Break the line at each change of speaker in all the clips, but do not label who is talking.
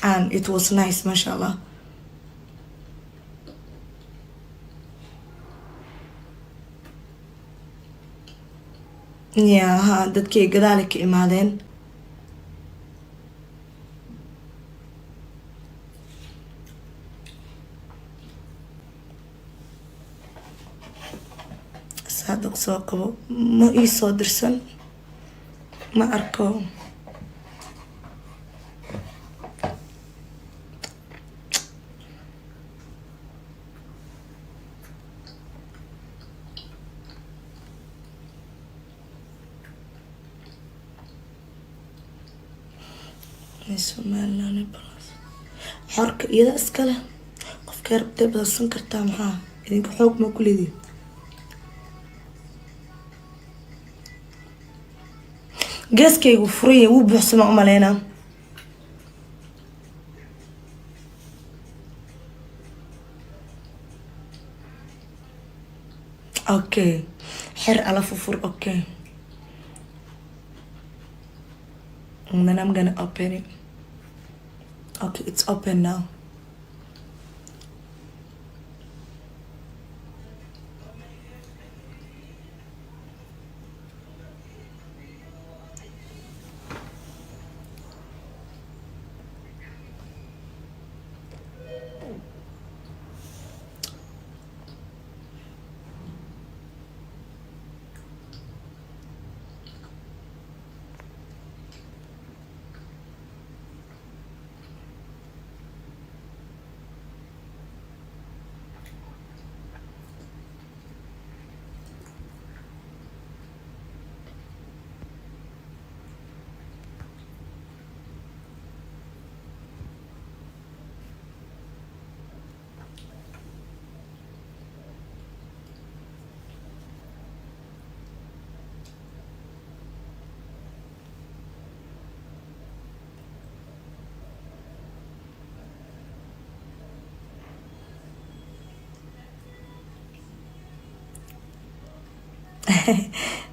And it was nice, masha Allah. Yeah, ha, dadkay gadaali ka imaadeen. Saadiq soo qabo, ma ii soo dirsan, ma arko. Somaliland plus xorka iyada iskale, qofkay rabtay badsan kartaa. Maxaa idinka xoog ma ku leedihin? Geeskaygu furan yahay, wuu buuxsama umaleynaa. Okay, xer ala fufur. Okay, and then I'm gonna open it. Okay, it's open now.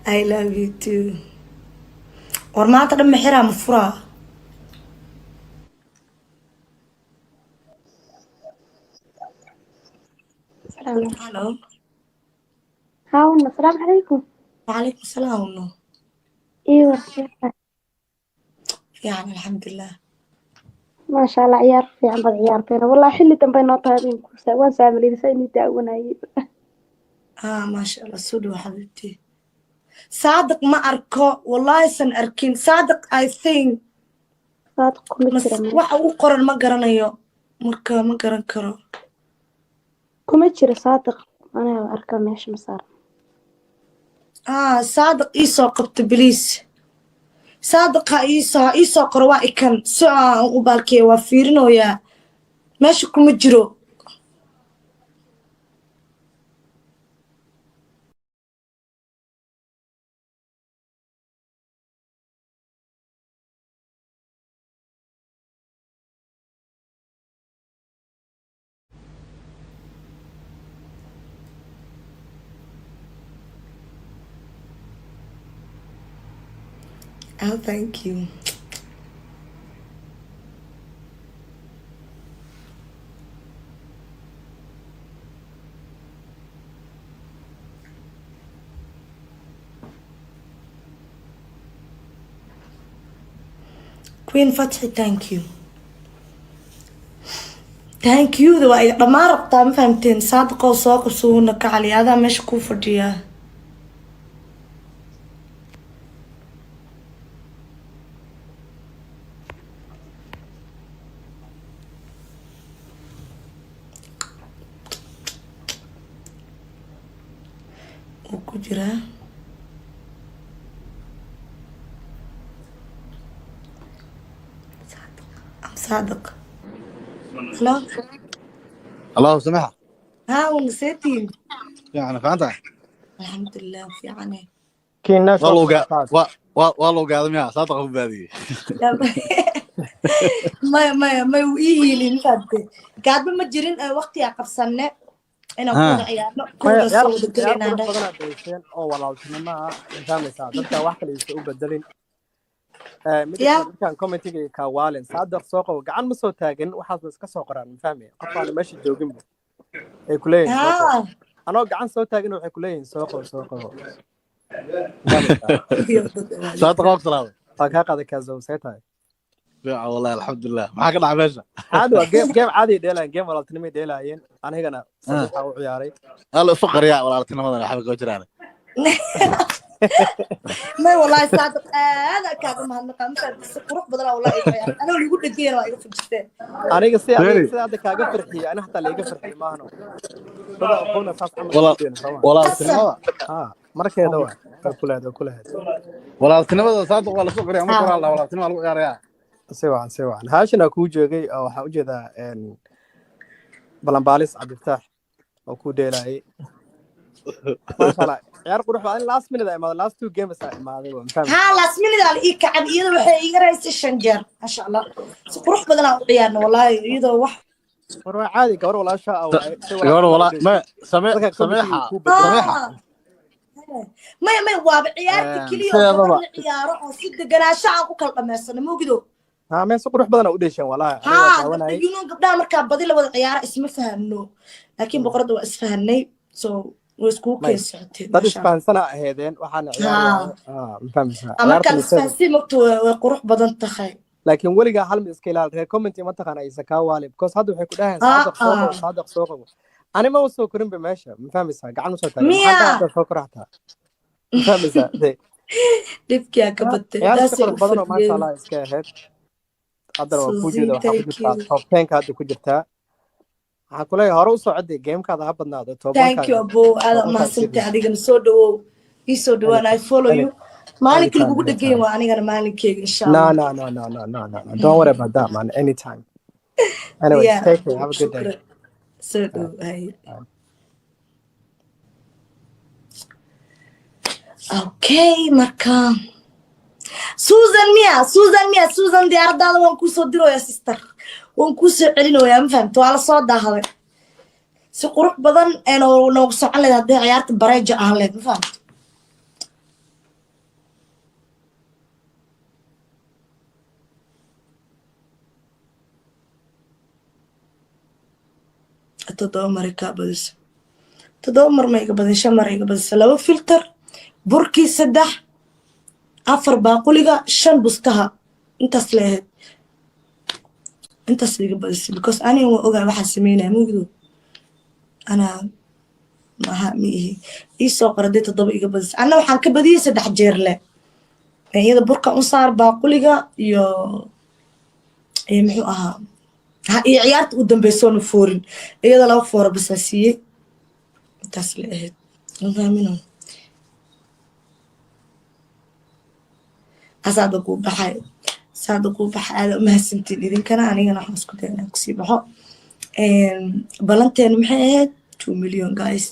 I love you too. War maanta dhan ma xiraa, ma furaa?
السلام عليكم.
Hello.
هاون، السلام عليكم.
وعليكم السلام no.
ايوه، كيف؟
Fiican, alxamdulilah.
ما شاء الله، ciyaar fiican baad ciyaarteen wallahi. Xilli dambe noo tahay idinku waan saamalayay saa inii daawanayay.
Ah, maasha Allah, soo dhawo xabiibti. Saadiq ma arko, wallahi san arkin Saadiq, I think.
Saadiq kuma
mas
jira meesha.
Waxa uu qoran ma garanayo, marka ma garan karo.
Kuma jiro Saadiq, anaa arka, meesha ma saaran.
Ah, Saadiq ii soo qabto please. Saadiq ha iisoo qoro, waa ikan si aan u baalkeeya. Waa fiirinoyaa, meesha kuma jiro. Oh, thank you. Queen Fatxi, thank you, thank you. Da waa iga dhammaan rabtaa, ma fahamteen? Saadiqow, soo qabsuuna ka cali, adaa meesha kuu fadhiyaa. Wuu ku jiraa. Am Saadiq, hello.
الله سمحة.
Haa, wanaseetiin?
يعني فهمت.
Alxamdulilah, fiicane.
Kiina soo
والله وقا
qaad.
والله وقاعد ميا صادق ابو بادي.
Maya, maya, maya, wuu ii hiilin, ma fahamtee? Gaadba ma jirin ee waqtigaa qabsanne inaan ku wada
ها.
ciyaarno
Maya,
kuwada
ciyaar
soo wada
ciyaar
gelaynaan
qurux
dheh.
badan aad dhegeysteen oo walaaltinimo ah, fahmaysaa? Dadka wax kale aysan u bedelin. Mida
Ya.
kale, markaan commentiga kaa waalin, Saadaq soo qabo, gacan ma soo taagin, waxaas ba iska soo qoraan, ma fahmaya? Qof aan meesha jooginba ay ku leeyihin soo qabo.
Haa.
Anoo gacan soo taagin waxay ku leeyihin soo qabo, soo qabo. Ma fahmaysaa?
Saadiq, waa ku salaamay.
Waa kaa qaaday, Kaazow, see tahay?
Fiican wallahi, alxamdulilah. Maxaa ka dhacay meesha?
Caadi waa, game caadi dheelaayeen, game walaaltinimay dheelaayeen, anigana saddexaa u ciyaaray.
Alla isu qariyaa walaaltinimadan, waxba kama jiraan.
May, wallahi Saadiq, aad kaaga mahadnaqa, ma fahamtay? Si qurux badan wallahi iga ciyaartay, anoo ligu dhegeyna waa iga fujisteen.
Aniga si
Really?
Aniga sida hadda kaaga farxiyey, ani xataa laiga farxiyey maahno, dada aqoona saas camal ku dheelin sooma?
Walaaltinimada.
Ha, markeeda waa ku lehed.
Walaaltinimada, Saadiq, waa lasu qariyaa marka hore, walaaltinima lagu ciyaarayaa.
Si wacan, si wacan. Haashin aa kuu joogay oo waxaan ujeedaa balanbaalis Cabdifataax oo kuu dheelaayay. Maasha Allah, ciyaar qurux badan. Last minute aa imaaday, last two games aa imaaday, waa mafahmi.
Haa, last minute aa la ii kacab, iyada waxay iga raysay shan jeer. Maasha Allah, si qurux badan aa u ciyaarna wallahi, iyadoo wax
War waa caadi, gabar walaasha ah waaye, si
Gabar
walaaltinimo
walaa
u
ma same
marka
sameexa
commentiga kuu bedelo.
Sameexa.
Maya, maya, waaba ciyaarta keliya oo
sideedaba
gabar la ciyaaro oo si deganaansho aan ku kala dhamaysano, mogido?
Haa, meel si qurux badan aa u dheesheen wallahi, aniga waa
haa
daawanayay.
Gabdhaha markaa badi la wada ciyaara isma fahamno, laakiin boqoradda waa isfahanay, so way iskugu
May
keen socoteen.
Dad
Maasha Allah.
isfahansana aheedeen, waxaana ciyaar
haa
waaye, ma fahmaysaa?
Markaa la
Ciyaartana seven.
isfahansiin mogto, way qurux badan tahay.
Laakiin weligaa hal mid iska ilaali, reer comment mataqaana aysa kaa waali, because hadda waxay ku dhahayaan Saadiq soo qabo, Saadiq soo qabo. Ani ma soo korin ba meesha, ma fahmaysaa? Gacan ma soo taagan, maxaan
miya
dhahaa hadda soo kora xataa, ma fahmaysaa de?
Dhibkiyaa ka batay.
Ciyaar iska
taasay
qurux
u
badan oo maasha
fadhiyeen.
Allah iska ahayd. Haddana waa kuu
Suzy,
jeeda, waxaa ku
thank
jirtaa
you.
top 10-ka hadda ku jirtaa. Waxaan kuleeyahay hore u socodee, gamekaada ha badnaado.
Thank you,
Tobankaaga
abo, aada
tobankaaga
umahadsantahay.
sidii.
Adigana soo dhawow, ii soo dhawaan, I follow you. Maalinka
Anytime,
lagugu
anytime.
dhegayn waa anigana maalinkeyga, insha
No,
Allah.
no, no, no, no, no, no, no. Don't worry about that, man. Anytime. Anyways, take care. Have a good day.
Shukran, soo dhow, hay.
Bye.
Okay, marka Susan miya, Susan miya, Susan, diyaaradaada waan kuusoo diroyaa, sister, waan kuusoo celinoyaa, ma fahamta? Waa la soo daahaday. Si qurux badan ee noogu socon leed haddii ciyaarta bareeja ahaan leed, ma fahamta? Toddoba mar kaa badiso, toddoba mar ma iga badin, shan mar iga badisa, laba filter, burkii saddex, afar baaquliga, shan bustaha, intaas leehayd, intaas iga badisay, because aniga waa ogaa waxaan sameynaya, mugdo anaa maaha ma ihi. Ii soo qor haddii toddoba iga badisay. Anna waxaan ka badiyey saddex jeer le, iyada burka u saar, baaquliga iyo muxuu ahaa, ha, iyo ciyaarta u dambaysoona foorin, iyada laba foora basaa siiyey, intaas la ahayd, ma fahmino? Asaada kuu baxay, saada kuu baxay. Aada umahadsantiin idinkana, anigana waxaan isku daya inaan kusii baxo. Ballanteenu maxay ahayd? 2 million, guys.